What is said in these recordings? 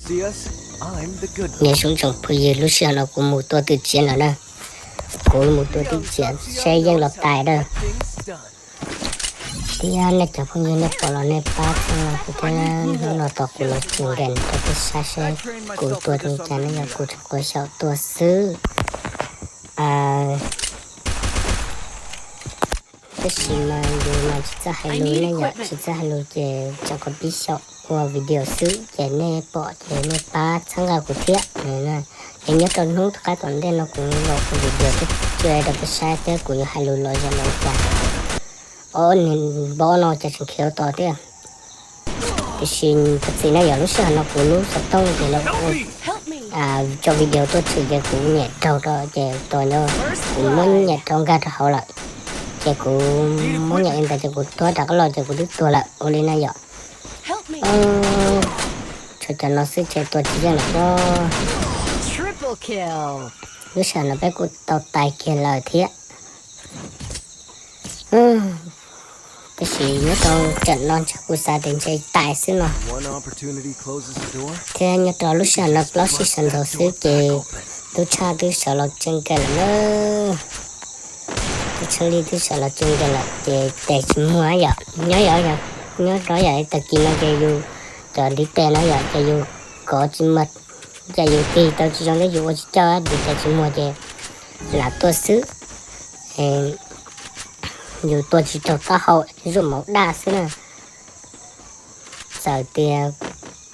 Nyob zoo tsoom phooj ywg, lub sij hawm no kuv mus tua twm txiav lawm na. Kuv mus tua twm txiav seb yeej los tais dawb. Thiab nej cov phooj ywg nej pom los nej pab txhawb nqa kuv thiab. Hnub no tos kuv los tseem nkees rau peb saib seb kuv tua zoo cas ne, yog kuv tseem quav xyaum tua xwb. Tab sis mas yus mas tsis txawj hais lus ne yom, tsis txawj hais lus ces tseem quav pib xyaum ua video xwb ces nej pom ces nej pab txhawb nqa kuv thiab. Ces nyob rau hnub qab tom ntej no kuv los ua video thiab rau peb saib thiab kuv yuav hais lus los zoo li cas. Ob niag npawb no cas tseem khiav tos thiab. Tiam sis thov txim na yom, lub sij hawm no kuv lub xov tooj ces lawv ua tso video tuaj tshwm ces kuv niam raug rau ces tos nyob kuv muab niam rau nkag rau hauv lawm. Ces kuv muab niam li ntawd ces kuv tuag rov qab los ces kuv twb tuag lawm ua li na yom. Tshuav cov no xwb ces tua tsis yeej lawm os. Lub sij hawm no peb kuj tau tais kiag lawm thiab. Tab sis nyob rau tseem no ntshe kuv xav tias ntshe tais xwb no. Thiab nyob rau lub sij hawm no plaub sij sawv ntxov xwb ces tub tshaj twb sawv los tsees kawg lawm na. Tub tshaj li twb sawv los tsees kawg lawm ces tes tsis muag yom. Nyob yog, nyob rau yam tag kis no ces yus cov ntiv tes no yom ces yus kov tsis muag, ces yus tig tau tsis zoo thiab yus ua tsis coj ntiv tes tsis muag ces lam tuaj xwb. Yus tua tsis raug taub hau, zuaj mauv daj xwb na. Txawm tias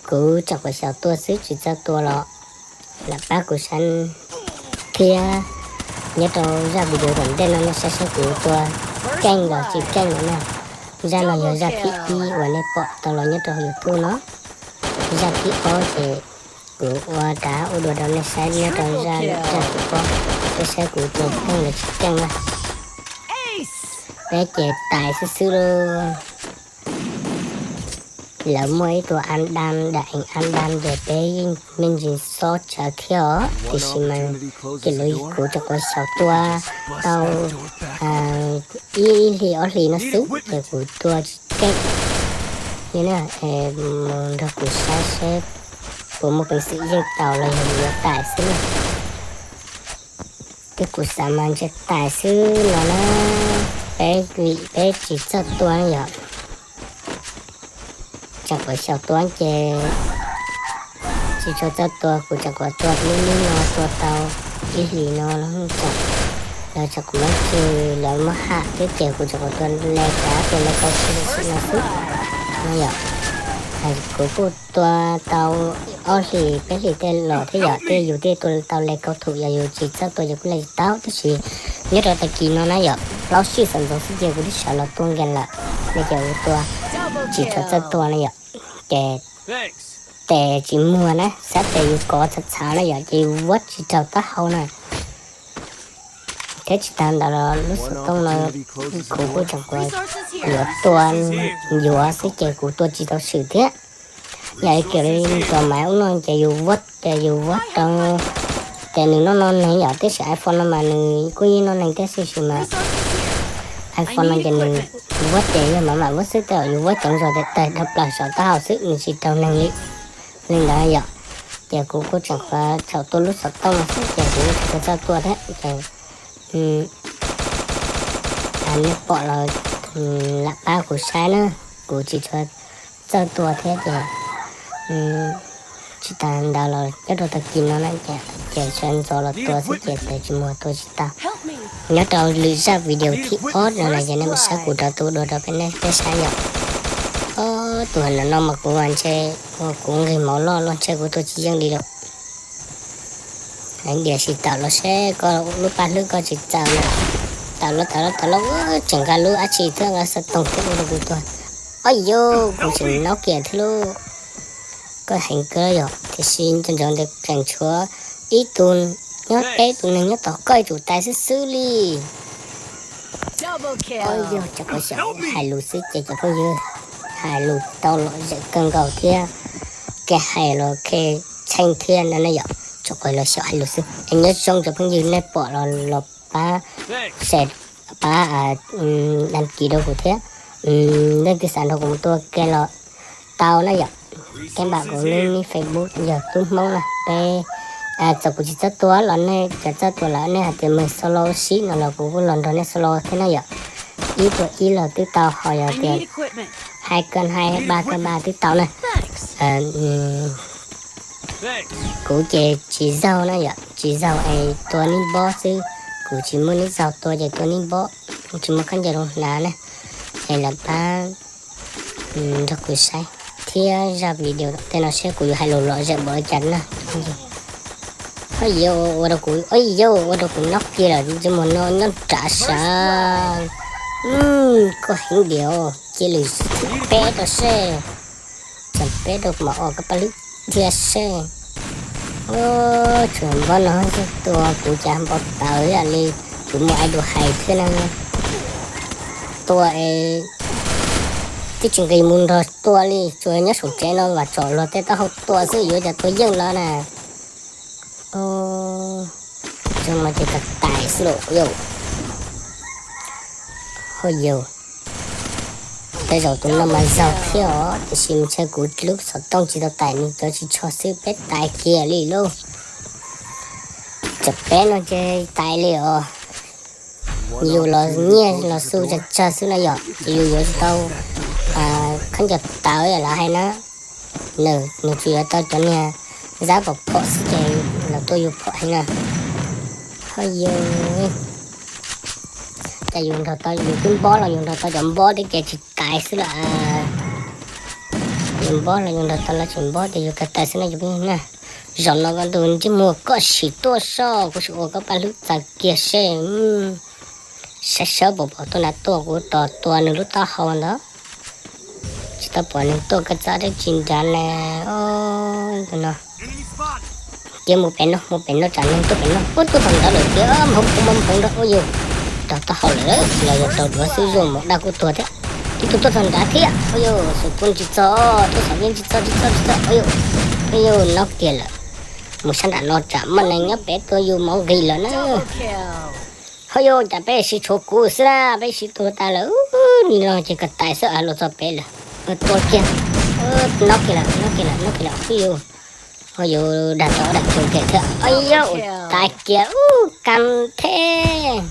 kuv tseem quav xyaum tua xwb tsis txawj tua los lam pab kuv saib thiab. Nyob rau zaj video tom ntej no nej saib saib kuv tua keej los tsis keej no na. Zaj no yog zaj thib ib uas nej pom tau los nyob rau YouTube no. Zaj thib ob ces kuv ua rov ua dua rau nej saib nyob rau zaj, zaj thib ob, nej saib kuv tua keej los tsis keej na. Peb ces tais xwb xwb lauj. Lawv muaj ib tug An Dam, dam eev An Dam ces peb yeej me ntsis xob tsawv thiab os, tiam sis mas ces lawv kuv tseem quav xyaum tua tau ib hlis ob hlis no xwb ces kuv tua tsis keej li na. Mus nrog kuv saib seb puas muaj peev xwm yeej tau los yog yuav tais xwb na. Thiab kuv xav mas ntshe tais xwb no na, peb vim peb tsis txawj tua yom. Tseem quav xyaum tua ces tsis tshua txawj tua, kuv tseem quav tua lub lub no tua tau ib hlis no los tseem, lawv tseem quav muab tsw, lawv muab ham thiab ces kuv tseem quav tua le kav tua le kau tsw li xwb no xwb no yom. Kuv kuj tua tau ob hlis peb hlis tej los thiab yom, thiab yus thiaj tua tau le kau thum, yog yus tsis txawj tua ces kuj le tsis tau. Tab sis nyob rau tag kis no na yom, plaub sij sawv ntxov xwb ces kuv twb sawv los tua nkees lawm, no ces kuv tua tsis tshua txawj tua na yom, ces tes tsis muag na, xav tias yus kov txhav txhav na yom, ces yus vuab tsis raug taub hau na. Thiab tsis tas ntawd los lub xov tooj no kuv kuj tseem quav yuav tua, yuav xwb ces kuv tua tsis tau swm thiab. Yam li kiag li cov maiv ub no ces yus vuab ces yus vuab rau ces nws noj noj neeg yom, tab sis iPhone no mas nws kuj yeej noj neeg thiab, tab sis mas iPhone no ces nws vuab ces yog mam mam vuab xwb, tej zaum yus vuab ceev zog ces tawg dhau plaws saum taub hau xwb, nws tsis raug neeg li. Li ntawd yom, ces kuv kuj tseem qhuav txhaum tua lub xov tooj no xwb ces kuv tsis tshua txawj tua thiab ces nej pom los lam pab kuv saib na, kuv tsis tshua txawj tua thiab ces tsis tas ntawd los nyob rau tag kis no na ces sawv ntxov los tua xwb ces tes tsis muag tua tsis tau. Nyob rau lwm zaj video thib ob no na ces nej mam saib kuv rov tua dua rau peb, peb saib yom. Ob tug no mas kuv mas ntshe kuv nqis mauv loj luaj ntshe kuv tua tsis yeej li lawm. Hais tias sim tawm los seb koj lub paj hlwb koj tsis txawm na. Tawm los tawm los tawm los tseem nqa lub dab tsi thiab nqa xov tooj thiab ua rau kuv tuag. Ob yog kuv tseem nob kiag thiab lauj. Koj heev kawg yom, tiam sis nco ntsoov tias tseem tshuav ib tug, nyob peb tus neeg nyob tom koj ib tug tais xwb xwb li. Ob yog cov phooj ywg hais lus xwb ces cov phooj ywg hais lus tau lom zem kawg nkaus thiab, kev hais los kev txheej thiab no na yom, tsuas qhov los xyaum hais lus xwb es nyob zoo cov phooj ywg nej pom los los pab share, pab đăng ký rau kuv thiab. Leej twg xav nrog kuv mus tua ke los tau na yom. Kev npam kuv lub nick Facebook yog Tub Hmoob na. Peb, txawm kuv tsis txawj tua los nej cov txawj tua lawm nej hais tias mus solo sib no los kuv kuj los nrog nej solo thiab na yom. Ib tuam ib los twb tau, ho yog tias hai koj hai ba koj ba twb tau na. Kuv ces tsis zaug na yom, tsis zaug es tua nib npob xwb. Kuv tsis muaj nib zaug tua ces tua nib npob, tsis muaj khaub ncaws zoo hnav na. Es lawv pab nrog kuv saib thiab zaj video tej no seb kuv yuav hais lus lom zem npaum li cas na. Ho yau ua rau kuv, ho yau ua rau kuv noj kiag lawm, tsis mus no nyob nram sav. Koj heev diam, cia lwm peb rau seb, tsam peb rau kuv mam ua koj paj hlwb thiab seb. Tshuav npob no xwb tua kuv cas npau taws ib yam li kuv muaj idol hais thiab na. Tua es twb tsis nqis mus nrog tua li, tsuas nyob saum tsev no vam tsom luag tej taub hau tua xwb, yuav cas tua yeej los na. Zoo no ces koj tais xwb lauj yau. Ho yau, tej zaum tus no mas zaug thiab os, tiam sis mas ntshe kuv lub xov tooj tsis tau tais nws cov ris tsho xwb peb tais kiag li lauj. Tsam peb no ces tais li os. Yus los nyiaj los xu tsawg tsawg xwb no yom, ces yus yuav tsis tau khaub ncaws tawv yam lawv hais na. Nws tsuas yuav tau cov niag zab pom phom xwb ces los tuaj yus phom heev na. Ho yus, cas yus nrog tau yus twb npob los yus nrog tau cov npob thiab ces tsis tais xwb lawm. Yus npob los yus nrog tau los tsis npob ces yus kawg tais xwb na yus pheej na. Zaum no koj ntus ntsej muag koj sim tuaj soj kuv sim ua koj paj hlwb txaws kiag seb. Saib sawb pom pom tuaj nrad tuaj kuv tos tua nws lub taub hau ntawd. Tsis tau pom nws tuaj koj txaj dab tsi nrad ne. Tus no cia mus pem no, mus pem no tsam neeg tuaj pem no. Ub, tuaj txog ntawd lawm tiag, nphoo nphoo nphoo nphoo nrog ua yus. Rau taub hau lawm los yog rau duav xwb, zuaj mov daj kuj tuag thiab. Ib tug tuaj txog nrad thiab, ua yus xum pum tsis txog, tuaj xav yeej tsis txog tsis txog tsis txog, ua yus, ua yus noj kiag lawm. Mus sab nram no tsam muaj neeg nyob pem tuaj yus mov nqis lawm na. Ho yus, cas peb sib tshuav kuv xwb na, peb sib tuag tas lawm. Nim no ces koj tais xwb, los txog pem lawm. Tua kiag, noj kiag lawm, noj kiag lawm, noj kiag lawm, ua yus. Ho yus dag tau dag tau kiag thiab, ua yus tais kiag, ub, kam thiab.